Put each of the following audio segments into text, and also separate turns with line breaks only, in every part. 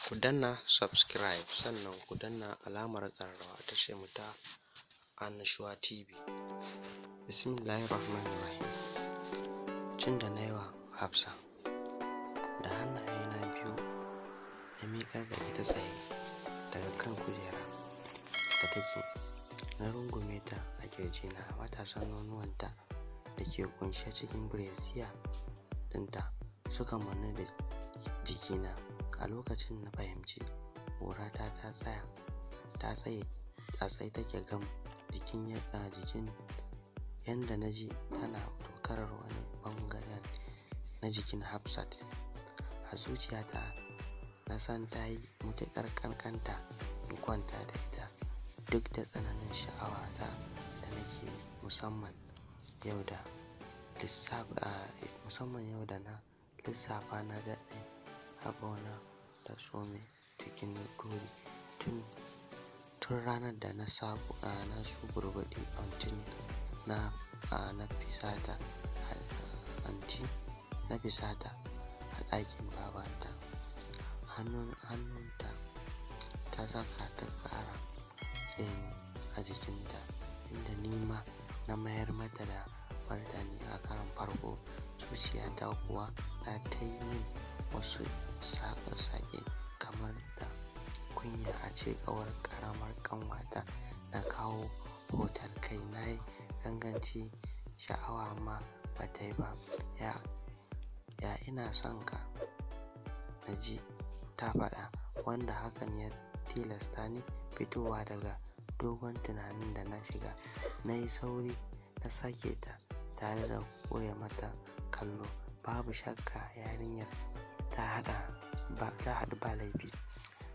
Ku danna subscribe, sannan ku danna alamar ƙararrawa a tashar mu ta Annashuwa TV. Bismillahirrahmanirrahim. Cin da na yi wa Hafsa da hannayena biyu, na miƙar da ita tsaye daga kan kujera da take, na rungume ta a ƙirjina. Matasan nonuwanta da ke kunshe cikin brazier ɗinta suka mannu da jikina. A lokacin na fahimci ƙurata ta tsaya, ta tsaye, a tsaye take gam. Jikin jikin yanda na ji tana tokarar wani ɓangaren na jikin Hafsat. A zuciyata na san ta yi matuƙar ƙanƙanta in kwanta da ita, duk da tsananin sha'awata da nake yi, musamman yau da na lissafa na daɗe rabona da tsome cikin duri tun ranar da na sabu na suburbuɗi antin na na fisata anti na fisata a ɗakin babanta. Hannunta ta saka ta ƙara tsini a jikinta, inda ni ma na mayar mata da martani a karon farko. Zuciyata kuwa na ta yi min wasu saƙe-saƙe, kamar da kunya a ce ƙawar ƙaramar ƙanwata na kawo hotel. Kai, na yi ganganci, sha'awa ma ba ta yi ba. Ya ya ina son ka," na ji ta faɗa, wanda hakan ya tilasta ni fitowa daga dogon tunanin da na shiga. Na yi sauri na sake ta tare da ƙure mata kallo. Babu shakka yarinyar ta haɗa ba ta haɗu ba laifi,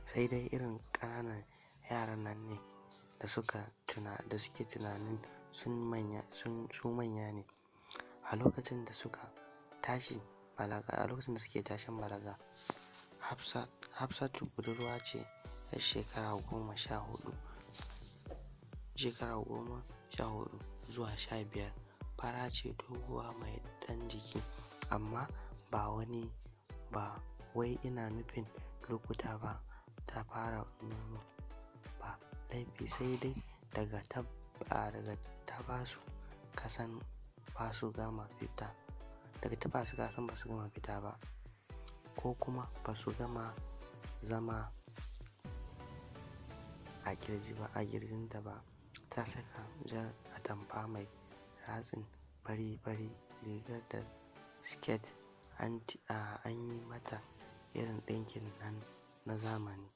sai dai irin ƙananan yaran nan ne da suka tuna da suke tunanin sun manya, sun su manya ne a lokacin da suka tashi balaga, a lokacin da suke tashin balaga. Hafsatu budurwa ce yar shekara 14, shekara 14 zuwa 15. Fara ce, doguwa, mai ɗan jiki, amma ba wani ba wai ina nufin lokuta ba ta fara nono ba laifi, sai dai daga taɓa su kasan ba su gama fita, daga taɓa su kasan ba su gama fita ba, ko kuma ba su gama zama a kirji ba, a kirjinta ba. Ta saka jar atamfa mai ratsin fari-fari, rigar da siket. An yi mata irin ɗinkin nan na zamani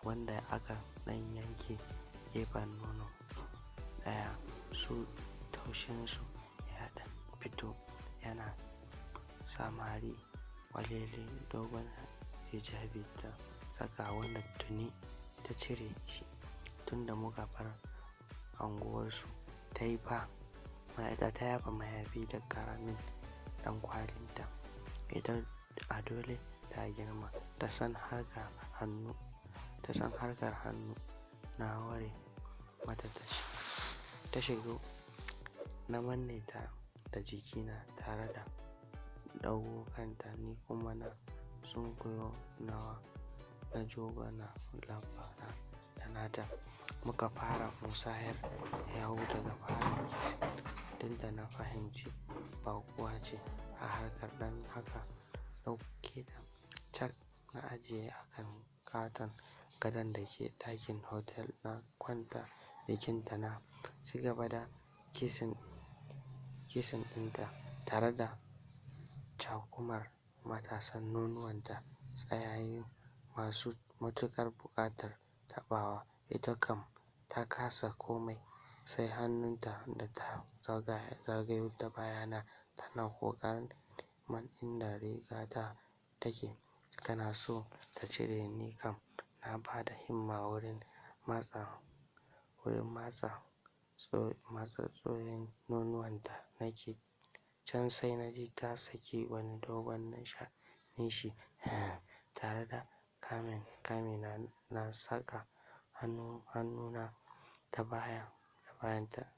wanda aka ɗan yanke gefen nono ɗaya, su taushinsu ya ɗan fito yana samari ƙwalele. Dogon hijabi ta saka, wanda tuni ta cire shi tunda muka bar anguwarsu. Ta yi fa ta yafa mayafi da karamin ɗan kwalinta. Ita a dole ta girma, ta san harkar hannu. Na ware mata ta shigo. Na manne ta da jikina tare da ɗago kanta, ni kuma na sunkuyo nawa, na jogana labbana da nata, muka fara musayar yawu. Daga fara ɗinta na fahimci baƙuwa ce a harkar, don haka ɗauke ta cak na ajiye a kan katon gadon da ke ɗakin hotel. Na kwanta jikinta, na ci gaba da kissing ɗinta tare da cakumar matasan nonuwanta tsayayyu masu matuƙar buƙatar taɓawa. Ita kam ta kasa komai, sai hannunta da ta zagayo ta bayana tana ƙoƙarin neman inda rigata take, tana so ta cire. Ni kam na bada himma wurin matsa tsoyin nonuwanta nake. Can sai na ji ta saki wani dogon nishi tare da kame. Na saka hannuna ta bayanta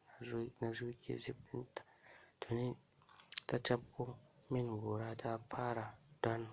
na zuke zip ɗinta. Tuni ta cafko min gora ta fara don